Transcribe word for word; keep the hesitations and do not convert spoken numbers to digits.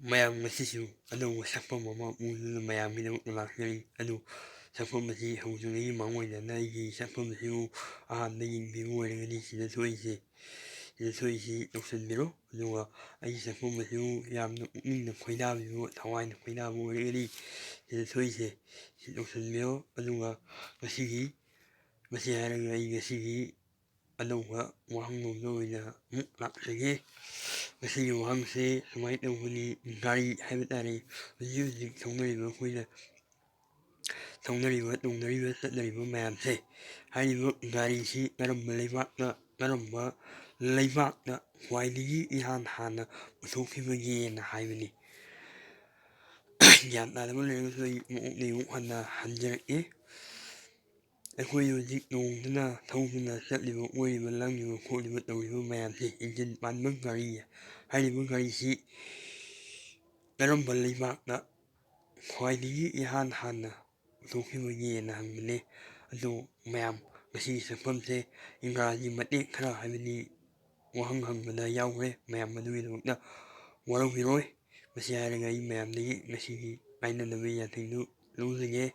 ꯃꯌꯥꯝ, ꯉꯁꯤꯁꯨ ꯑꯅꯧꯕ ꯁꯛꯐꯝ ꯑꯃ ꯎꯗꯨꯅ ꯃꯌꯥꯝꯒꯤꯗꯃꯛꯇ ꯂꯥꯛꯆꯔꯤ꯫ ꯑꯗꯨ ꯁꯛꯐꯝ ꯑꯁꯤ ꯍꯧꯗ꯭ꯔꯤꯉꯩꯒꯤ ꯃꯥꯡꯑꯣꯏꯅꯅ ꯑꯩꯒꯤ ꯁꯛꯐꯝ ꯑꯁꯤꯕꯨ ꯑꯍꯥꯟꯕ ꯌꯦꯡꯕꯤꯕ ꯑꯣꯏꯔꯒꯗꯤ ꯁꯤꯗ ꯊꯣꯛꯏꯁꯦ, ꯁꯤꯗ ꯊꯣꯛꯏꯁꯤ ꯇꯧꯁꯤꯟꯕꯤꯔꯣ꯫ ꯑꯗꯨꯒ ꯑꯩꯒꯤ ꯁꯛꯐꯝ ꯑꯁꯤꯕꯨ ꯌꯥꯝꯅ ꯄꯨꯛꯅꯤꯡꯅ ꯈꯣꯏꯗꯥꯕꯤꯕ, ꯊꯋꯥꯏꯅ ꯈꯣꯏꯗꯥꯕ ꯑꯣꯏꯔꯒꯗꯤ ꯁꯤꯗ ꯊꯣꯛꯏꯁꯦ ꯁꯤ ꯇꯧꯁꯤꯟꯕꯤꯔꯣ꯫ ꯑꯗꯨꯒ ꯉꯁꯤꯒꯤ, ꯃꯁꯤ ꯍꯥꯏꯔꯒ ꯑꯩ ꯉꯁꯤꯒꯤ ꯑꯅꯧꯕ ꯋꯥꯍꯪꯂꯣꯝꯗ ꯑꯣꯏꯅ ꯑꯃꯨꯛ ꯂꯥꯛꯆꯒꯦ꯫ ꯉꯁꯤꯒꯤ ꯋꯥꯍꯪꯁꯦ ꯁꯨꯃꯥꯏꯅ ꯇꯧꯕꯅꯤ, ꯒꯥꯔꯤ ꯍꯥꯏꯕ ꯇꯥꯔꯦ, ꯍꯧꯖꯤꯛ ꯍꯧꯖꯤꯛ ꯊꯧꯅꯔꯤꯕ, ꯑꯩꯈꯣꯏꯅ ꯊꯧꯅꯔꯤꯕ, ꯇꯣꯡꯅꯔꯤꯕ, ꯆꯠꯅꯔꯤꯕ ꯃꯌꯥꯝꯁꯦ, ꯍꯥꯏꯔꯤꯕ ꯒꯥꯔꯤꯁꯤ ꯀꯔꯝꯕ ꯂꯩꯕꯥꯛꯅ, ꯀꯔꯝꯕ ꯂꯩꯕꯥꯛꯅ ꯈ꯭ꯋꯥꯏꯗꯒꯤ ꯏꯍꯥꯟ ꯍꯥꯟꯅ ꯄꯨꯊꯣꯛꯈꯤꯕꯒꯦꯅ ꯍꯥꯏꯕꯅꯤ꯫ ꯒ꯭ꯌꯥꯟ ꯇꯥꯗꯕ ꯂꯩꯔꯒꯁꯨ ꯑꯩ ꯑꯃꯨꯛ ꯑꯃꯨꯛ ꯍꯟꯅ ꯍꯟꯖꯔꯛꯏ꯫ ꯑꯩꯈꯣꯏ ꯍꯧꯖꯤꯛ ꯇꯣꯡꯗꯨꯅ, ꯊꯧꯗꯨꯅ ꯆꯠꯂꯤꯕ, ꯑꯣꯏꯔꯤꯕ, ꯂꯪꯂꯤꯕ, ꯈꯣꯠꯂꯤꯕ, ꯇꯧꯔꯤꯕ ꯃꯌꯥꯝꯁꯤ ꯏꯟꯖꯤꯟ ꯄꯥꯟꯕ ꯒꯥꯔꯤ꯫ ꯍꯥꯏꯔꯤꯕ ꯒꯥꯔꯤꯁꯤ ꯀꯔꯝꯕ ꯂꯩꯕꯥꯛꯅ ꯈ꯭ꯋꯥꯏꯗꯒꯤ ꯏꯍꯥꯟ ꯍꯥꯟꯅ ꯄꯨꯊꯣꯛꯈꯤꯕꯒꯦꯅ ꯍꯪꯕꯅꯦ꯫ ꯑꯗꯣ ꯃꯌꯥꯝ, ꯉꯁꯤꯒꯤ ꯁꯛꯐꯝꯁꯦ ꯏꯪꯒ꯭ꯔꯥꯖꯤ ꯃꯇꯦꯛ ꯈꯔ, ꯍꯥꯏꯕꯗꯤ ꯋꯥꯍꯪ ꯍꯪꯕꯗ ꯌꯥꯎꯈ꯭ꯔꯦ꯫ ꯃꯌꯥꯝ ꯑꯗꯨꯒꯤꯗꯃꯛꯇ ꯋꯥꯔꯧꯕꯤꯔꯣꯏ꯫ ꯃꯁꯤ ꯍꯥꯏꯔꯒ ꯑꯩ ꯃꯌꯥꯝꯗꯒꯤ ꯉꯁꯤꯒꯤ ꯀꯥꯏꯅꯅꯕ ꯌꯥꯊꯪꯗꯨ ꯂꯧꯖꯒꯦ꯫